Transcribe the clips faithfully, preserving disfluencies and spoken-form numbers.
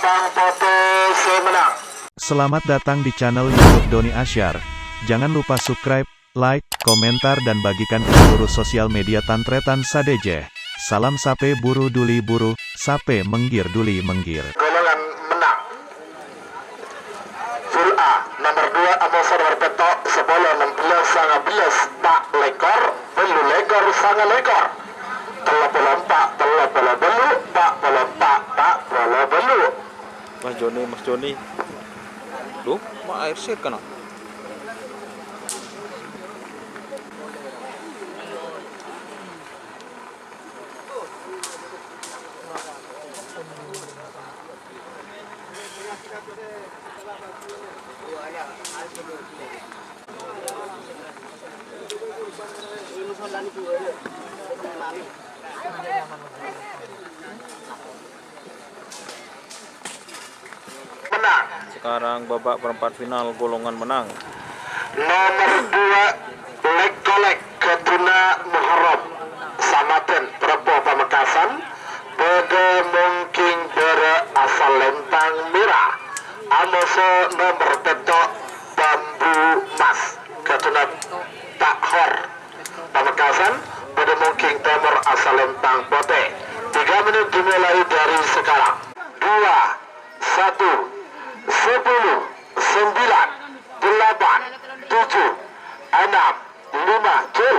Pang Potè sè mennang. Selamat datang di channel YouTube Doni Asyar. Jangan lupa subscribe, like, komentar, dan bagikan ke seluruh sosial media tan-tarètan sadhâjâ. Salam sapè buru duli buru, sapè mèngghir duli mèngghir. Golongan mennang. Full A, nomor dua, amoso nomor pètto', sapolo, ennem bellâs, sanga bellâs, pa' lèkor, bâllu lèkor, sanga lèkor. Tello polo empa', tello polo bâllu, pa' polo empa', pa' polo bâllu. Mas Joni, Mas Joni. Duh, ma' aèr sèt kana'. Mennang. Sekarang babak perempat final golongan mennang. Nomor dua, Lek Kolek, Kaduna Muharram, Samadân, Rebbhu Pamekasan, bâdâ mongking bârâ' asal Lempang Mèra. Amoso nomor pètto', Bambu Mas, Kaduna Tahor. Pamekasan, bâdâ mongking tèmor asal Lempang Potè. Tiga menit dimulai dari sekarang. Dua, satu, sepuluh, sembilan, delapan, tujuh, enam, lima, cul.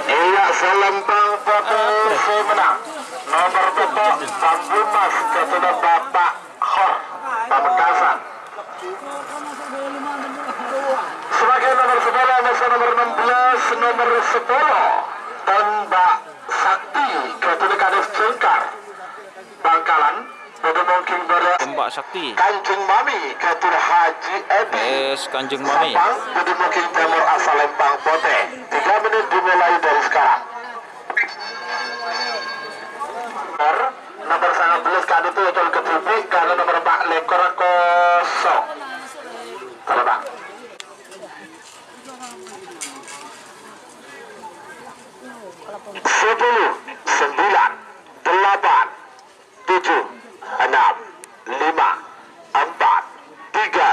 Iyâ, Salempang Potè sè mennang. Nomor pètto', Bambu Mas, Kaduna Bapak Hor, Pamekasan. Sebagai nomor sepuluh, nomor enam belas, nomor sepuluh, Tembak Sakti, Kaduna Kades Jengkar, Bangkalan, bâdâ mongking bârâ' Tembak Sakti. Kanjeng Mami, Kaduna Haji Edi. Yes, Kanjeng Mami. Sampang, bâdâ mongking tèmor asal Lempang Potè. Tiga menit dimulai dari sekarang. Nomor, nomor sanga bellâs ka'dinto ècol kadhibi', karana nomor empa' lèkor kosong. Tara, Pak. Sepuluh, sembilan, delapan, tujuh, enam, lima, empat, tiga,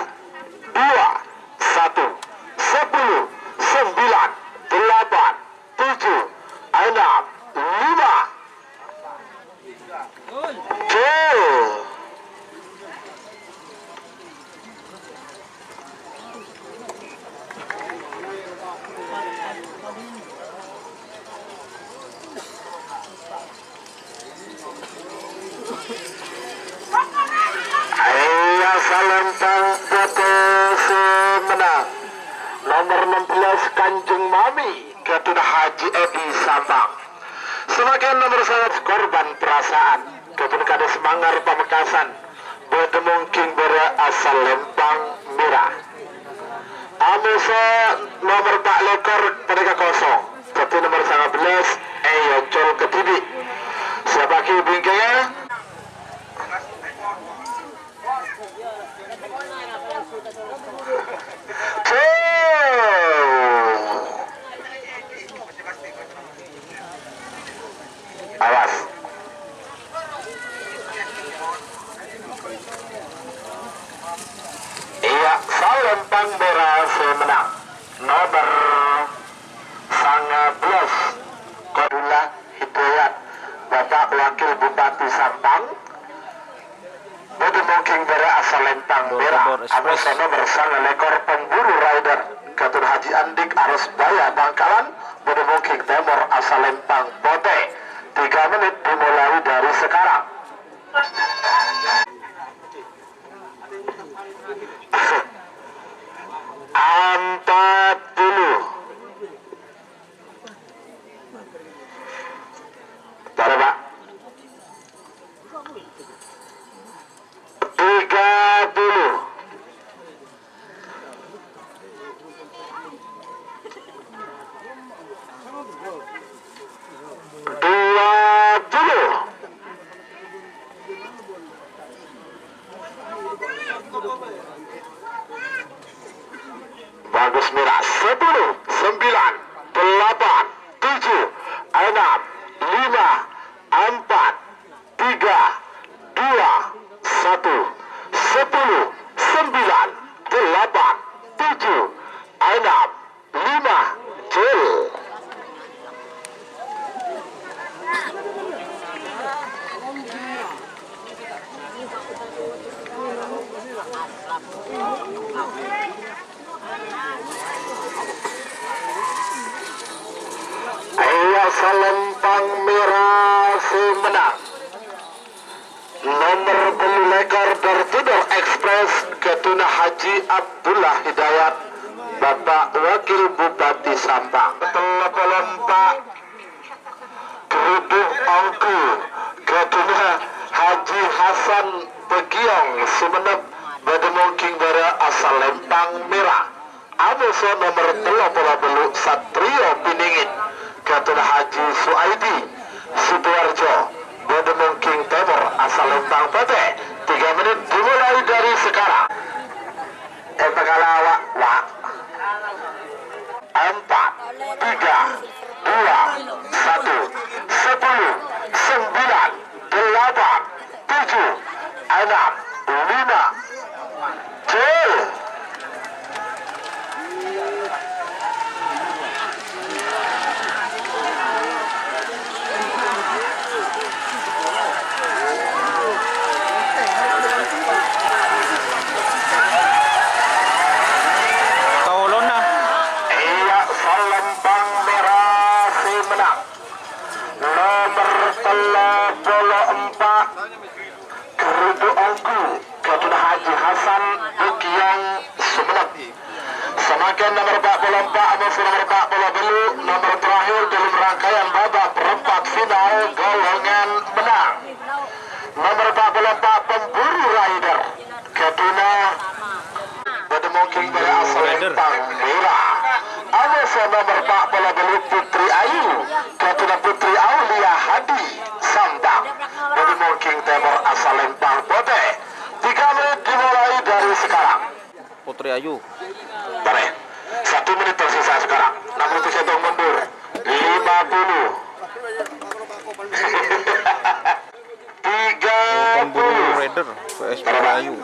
dua, satu, sepuluh, sembilan, delapan, tujuh, enam, lima. Gol. Iyâ, Salempang Potè sè mennang. Nomor enam belas, Kanjeng Mami, Kaduna Haji Edi Sampang. Samangkèn nomor sanga bellâs, Korban Perasaan, Kaduna Kades Manggar Pamekasan, bâdâ mongking bârâ' asal Lempang Mèra. Amoso nomor empa' lèkor panèka kosong. Dhâddhi nomor sanga bellâs èocol kadhibi'. Siapaghi bingkèngnga. Tuh. Awas. Iyâ, Salempang Mèra sè mennang. Nomor sanga bellâs, Kodula Hidayat, Bapak Wakil Bupati Sampang. Bâdâ mongking bârâ' asal Lempang Mèra. Amoso nomor sanga lèkor, Pemburu Rider, Kaduna Haji Andik, Arosbaya, Bangkalan. Bâdâ mongking tèmor asal Lempang Potè. Tiga menit dimulai dari sekarang. Empat puluh. Tara, Pak. Tiga puluh. Salempang mèra sè mennang. Nomer tello lèkor Door to Door Express, ghâdhuna Haji Abdullah Hidayat, Bapak Wakil Bupati Sampang. Tello polo empa', Geruduk Ongghu, ghâdhuna Haji Hasan Pegiyong Sumenep, bâdâ mongking bârâ' asalempang mèra. Amoso nomer tello polo tello' Satrio Piningit, ghâdhuna Haji Suaidi Sidoarjo, bâdâ mongking tèmor asalempang potè. Tiga menit dimulai dari sekarang. Èpakala wa', wa'. Empat, tiga, dua, satu, sepuluh, sembilan, delapan, tujuh, enam, lima. Cil. Kaulonna. Iyâ, salempang mèra sè mennang. Nomer tello polo empa', Geruduk Ongghu, ghâdhuna Haji Hasan Pegiyong Sumenep. Samakèn nomer empa' polo empa' amoso nomer empa' polo tello', nomer terakhir dalam rangkaian babak perempat final, Golongan Mennang. Nomer empa' polo empa', Pemburu Rider, ghâdhuna bâdâ mongking bârâ' asalempang mèra. Amoso nomer empa' polo tello', Putri Ayu, ghâdhuna Putri Aulia Hadi Sampang, bâdâ mongking tèmor asalempang potè. Tiga menit dimulai dari sekarang. Putri Ayu. Tarè. Satu menit tersisa sekarang. Enam puluh tujuh hitung mundur. Lima puluh. Tiga puluh. Pemburu Rider, P S P Ayu.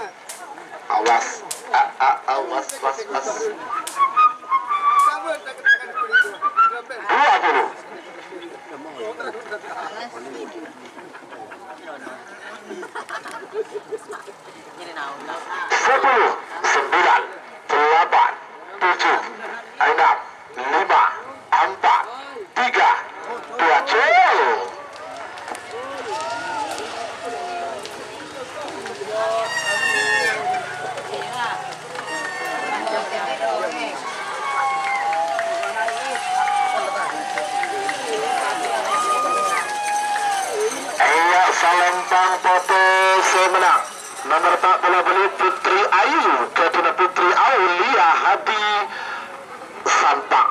Awas. A, a, awas, was, was. Dua puluh. Sepuluh, sembilan, delapan, tujuh, enam, lima, empat, tiga, dua, cil. Iyâ, salempang potè sè mennang. Nomer empa' polo tello', Putri Ayu, ghâdhuna Putri Aulia Hadi Sampang.